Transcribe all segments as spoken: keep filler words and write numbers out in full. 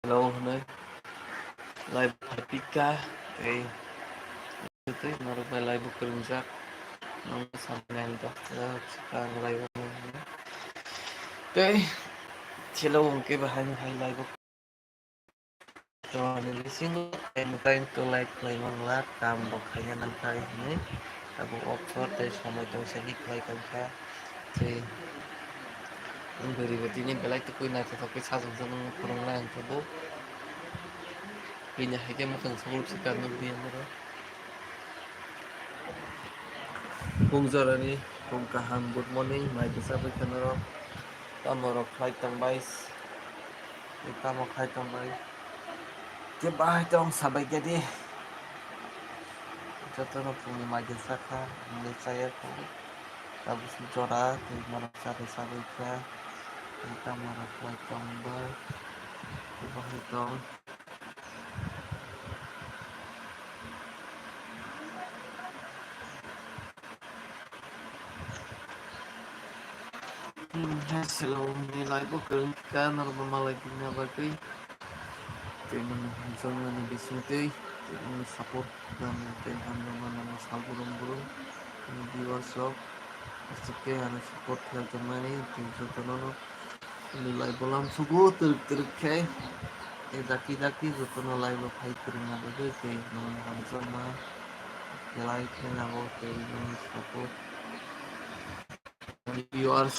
Hello hwnwi live phaipikha tei tei norok bai live o kwrwngjak. Norok samani ang dokha swkang live o hwnwi. Tei hello hwnkhe bahai bahai live o. To ani bisingo time time to live khlai mangla, kam bo khaina nangkha hwnwi. Abo opor tei somoi tong sani khlai tongkha. Tei bwrwi bo tini belai tukui naithothok khe sajwkjak wngwi phwrwngnai ang tabuk. Bini hai khe mwkhang sogwi se kanwi bini oro. Phung jorani phung kaham, good morning, mai bwsa bwkha norok. Tamo rok khlai tongbai, tamo khlai tongbai. Khe bahai tong sabai khe di. Jotono phungni mai bwsa kha, hwnwi chaya kho. Tabuk jora tei norok chari sabai kha. Tei tamo rok khlai tongbai. Khe bahai tong. Hmm, hello, ni live o kwrwng kha, norokno malai tongna bagwi. Tei nini hamjakmani bisingtwi, tei nini support nangma tei hamjakma nangma sal brum brum. Nini viewers rok, aswk khe ano support khlai tongmani, tei jotono no nini live o lamsugo twrwk twrwk khe. Tei dakti dakti jotono live o phai kwrwngna bagwi, tei nini hamjakma like khe nango, tei nini support. Viewers,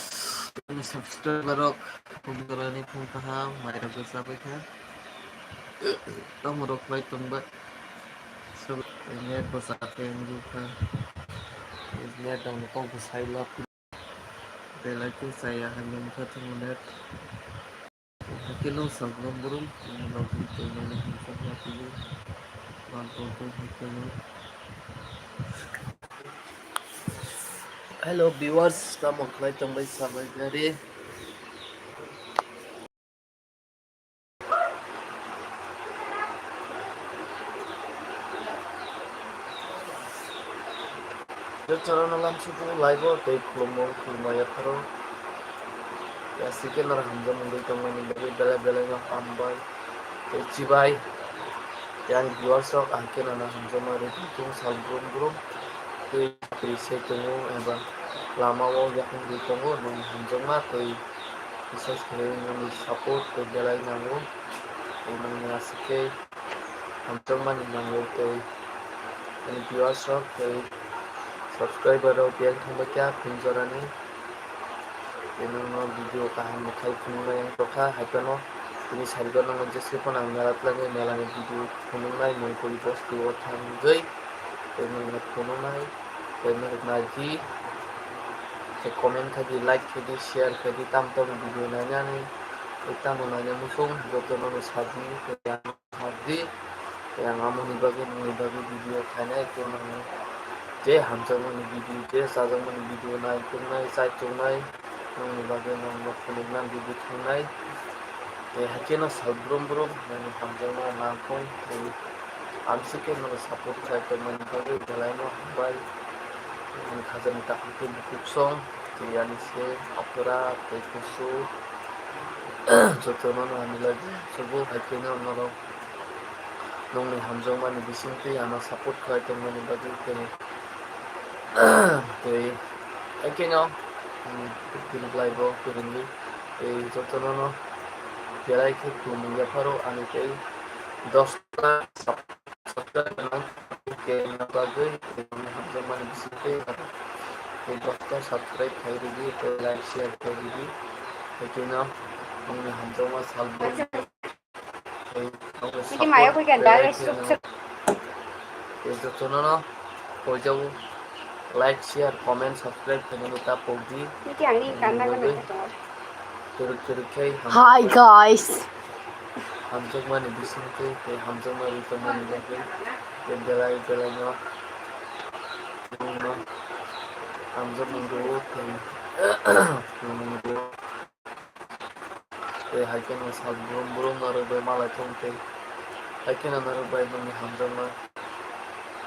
subscriber rok, phung jorani phung kaham, mai rok bwsa bai kha. Tamo rok khlai tong ba. So, net bwsa khe wngwi kha. Net rok ni kok bwsai lok. Belai khe chaya hamya wngkha tamo net. Hakhe no sal brum brum, nini bagwi tei nini hamjakma twiwi man tongthung hakhe no. Hello viewers, tamo khlai tongbai sabai gari. Jotono lamsugo live o tei khulumung khulumung yapharo. Aswk khe norok hamjakmung tongmani bagwi belai belai no hambai tei chibai. Yang viewers rok ang khe nono hamjakma rwgwi tongo sal brum brum. Tei twi se tongo eba lama o yakung rwi tongo, nini hamjakma tei bises khe nini support tei belai nango. Tei nini aswk khe hamjakmani nango tei ani viewers rok tei subscriber rok biyang thangbai kha phung jorani. Tei nokno video kaham mwkhai phunuknai wng tongkha, hai phano tini sarigo nokno jeske phano ang mela twlangwi melani video phunuknai Mongkoli bosti o thangwi tei nokno phunuknai tei norok naidi tei comment khaidi, like khaidi, share khaidi, tamo tamo video nainani tei tamo naina muchung jotono no saji tei ang. Hardi, tei ang amoni bagwi, nini bagwi video khainai, tei nini je hamjakmani video, je chajakmani video nai tongnai, chai tongnai, nini bagwi nangno phunukna video thangnai. Tei hakhe no sal brum brum, nini hamjakma nangkong, tei amsike nono support khlai tongmani bagwi belai no hambai. Nini khajani takhuk tei bukhuk song, tei ani se apura tei kusu, jotono no ani lagi sugo, hakhe no norok. Nokni hamjakmani bisingtwi ano support khlai tongmani bagwi tei, tei, haikhe no, hmm, tini live o kwrwngwi tei jotono no belai khe khulumung yapharo ani tei dosta subscribe nang khe bagwi tei nokni hamjakmani bisingtwi tei dosta subscribe khai rwdi tei like share khai rwdi. Haikhe no nokni hamjakma sal Niki maya koi kan dare suk suk. Jotono no poijao like, share, comment, subscribe khainani ta pokdi. Niki angni kanna gana. Turuk turuk khai ham. Hi guys. Hamjakmani bisingtwi tei hamjakma rwi tongmani bagwi tei belai belai no hamjakmung rwo tei hamjakmung rwo. Tei hai kheno sal brum brum norok bai malai thung tei hai kheno norok bai nini hamjakma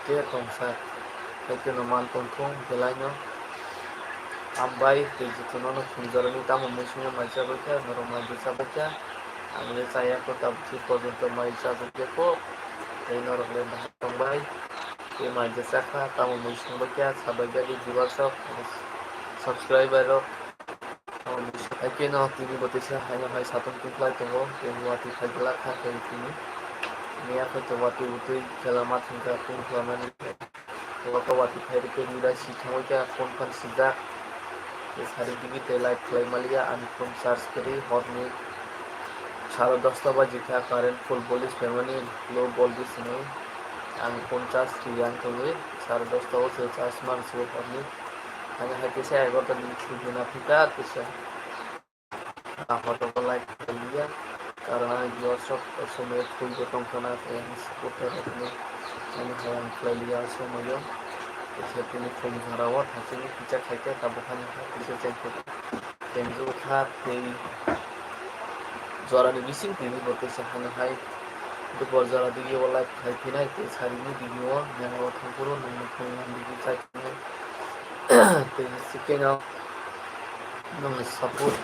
khe tongsa hai kheno man tong thung belai no. Hambai tei jotono no phunukjak rwgwi tamo mui swngo mai chabai kha norok mai bo chabai kha. Ang le chaya kho, tabuk se porjonto mai chajak ya kho. Tei norok le bahai tongbai. Tei mai je chakha, tamo mui songbai kha, sabai jadi viewers rok, subscriber rok. Tamo mui songbai khe no tini bo teisa haino hai satung tungkhlai tongo. Tei watwi phai glak kha tei tini. Miya khe to watwi utwi khela ma thangkha tungkhlai mani. Abo watwi phai rwkhe nini bai si thangwi khe phone phan swijak. Tei sari digi tei live khlai maliya, ani phone charge kwrwi horni saro dosta baji kha, current full voltage phaimani low voltage hinwi. Ani phone charge riyang thangwi saro dosta o se charge man sugo horni. Ani hai kisa egarota ni thik guna phika kisa. Ahorrok live khailiya, karon ang viewers rok somoi thwibo tongkhana, tei ang supporter rokno ani hai ang khlailiya o somoio. Teisa tini phung jorao thachini kisa khaikhe tabuk hani kisa chengkhe chengjakha tei jorani bising tini bo teisa hani hai dupor jora digi o live khai phinai tei sarini digi o nangno thangphuru nangno phung nang digi chai. Tei sikeno nwngni support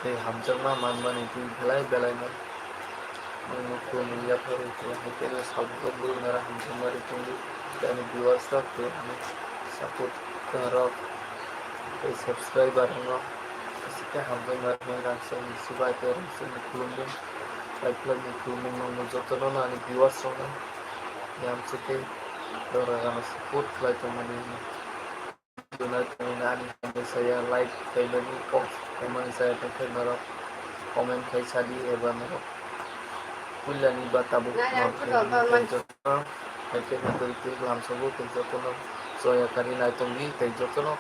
tei hamjakma manmani twi belai belaino nwngno khulumwi yapharwi tei hai kheno sabukno borok nara hamjakma rwtongdi. Tei ani viewers rok tei ani support rok tei subscriber rokno sikhe hamjakma rwmani rang songni swbai tei rang songni khulumung, bai khwlaini khulumung nwngno jotono ani viewers rokno yamsukhe dora gana support khlai tongmani. Tei ani hambai saya like khaimani kok khaimani saya tongkhe norok comment khai sadi eba norok puilani ba tabuk norok khaimani tei jotono hai khe tei tei lamsogo tei jotono soya kari naitongdi tei jotono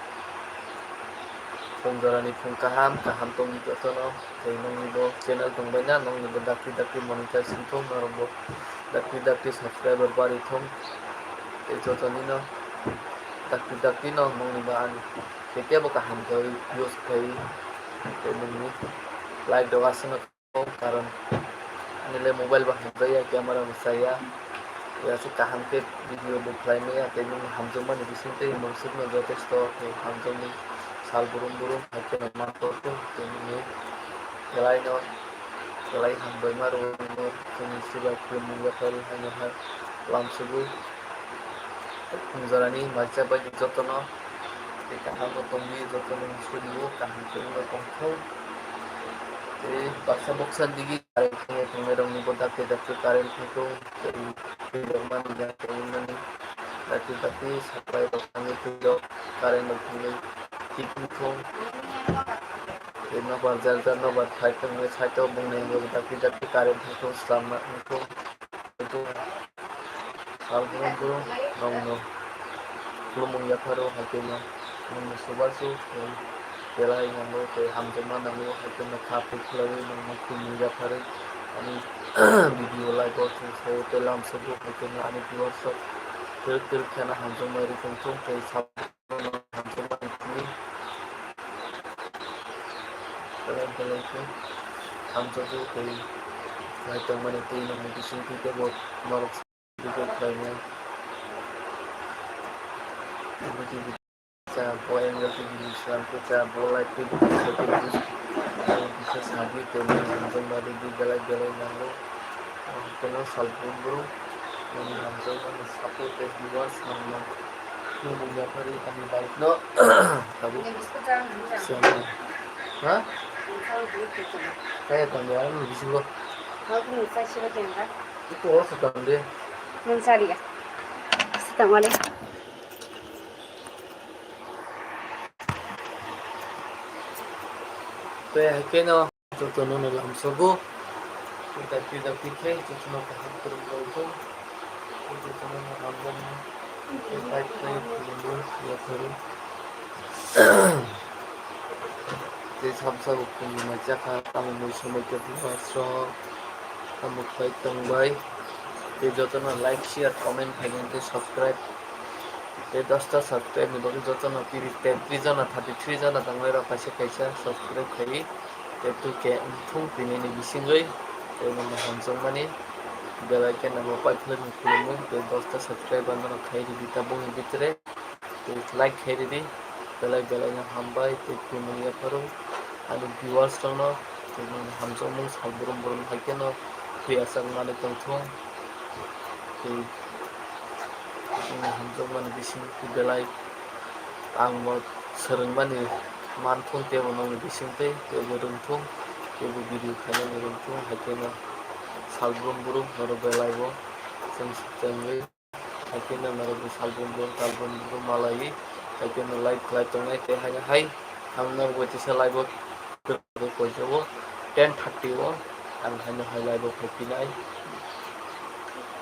phung jorani phung kaham kaham tongdi jotono. Tei nongni bo channel tongbaina, nongni bo dakti dakti monetize wngthung, norok bo dakti dakti subscriber barwi thung. Tei jotonino dakti dakti no nongni bo ang tei kebo kaham khe use khai tei nongni like rok aswkno thung, karon ani le mobile bo hamjakya, camera bo chaya. Tei aswk kaham khe video bo khlai maya, tei nini hamjakmani bising tei mwnsukno jotesto khe hamjakmani sal burum burum hai kheno ma torkhe, tei nini kelaino kelai hambai ma rwno chini swbai khulumung yapharwi haino hai lamsugo. Phung jorani maisa bai jotono tei kaham bo tongdi, jotono suriwo kaham khe wngno tongthok. Tei baksa boksa digi current thangwi tongnairokni bo dakti dakti current thangthung, tei twi rok mani yang tongmani dakti dakti supply rok thangwi twi rok current rok thangwi thik wngthung. Tei nobar jar jar nobar thai tongwi side o bongni bo dakti dakti current thangthung slamma wngthung. Sal burum burum nongno khulumung yapharo hai kheno nongno subasu tei belai nango tei hamjakma nango hai kheno kha pui khlaiwi nongno khulumung yapharwi ani video like o chwng saio tei lamsogo hai kheno ani viewers rok twrwk twrwk kheno hamjakma rwtongthung tei sal Belai belai khe hamjakgo tei nai tongmani tei nokni bisingtwi teibo norok video khlainai. Cha bo angle tei video slam khe cha bo light tei video kisa sadi tei nai hamjakma rwdi belai belai nango. Tei sal brum brum nini hamjakmani support tei viewers nangno. Nini yapharwi ani bike no tabuk siyana. Ha? Kaya tangya ang bisingo. Ito oro sa tangde. Nung sariya. Sa tangwale. Tei hai kheno. Jotono no lamsogo. Dakti dakti khe jotono kaham kwrwng rwkho. Jotono no hamjakma. Tei bike tei khulumung yapharo. Tei samsa bo khulumung mai chakha, tamo mui somoi tei bwsarok tamo khlai tongbai. Tei jotono like, share, comment, khaidi tei subscribe. Tei dosta subscribe ni bagwi jotono tiri tetris jona, thirty three jona tongmani rok kaisa kaisa subscribe khaiwi. Tei twi khe wngthung tini ni bisingwi tei nokno hamjakmani belai khe nangno paithakni khulumung tei dosta subscribe ano khai rwdi tabukni bitre tei like khai rwdi belai belai no hambai tei khulumung yapharo ani viewers rokno Hamjakmung sal brum brum hai kheno thwi achak manwi tongthung. Tei hamjakmani bising belai ang bo swrwngmani manthung, teibo nokni bising tei teibo rwngthung, teibo video khainani rwngthung, hai kheno sal brum brum norok belai bo chwng swngwi. Hai kheno norok bo sal brum brum, sal brum brum malaiwi, hai kheno live khlai tongnai, tei haino hai ang norok bai teisa live o kwrwngwi koijago ten thirty o ang haino hai live o phai phinai.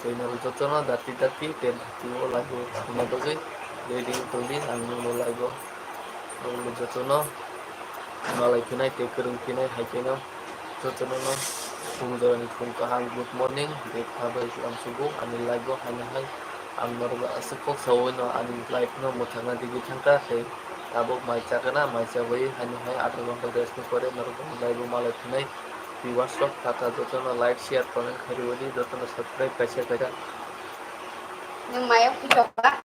Tei norok jotono dati dati ten thirty o live o phaina bagwi ready wng tongdi, ang nokno live o nokno jotono malai phinai tei kwrwng phinai, hai kheno jotono no phung jorani phung kaham, good morning, bek kha bai uansukgo ani live o haino hai ang norok aswk kok saui no ani live no mwthangna digwi thangkha, tei tabuk mai chakana, mai chabai haino hai atharo ghonta rest ni pore norok live o malai phinai. Viewers rok kha kha jotono like, share, comment khairwi jotono subscribe kaisa kaisa. Nwng maya puitok ba?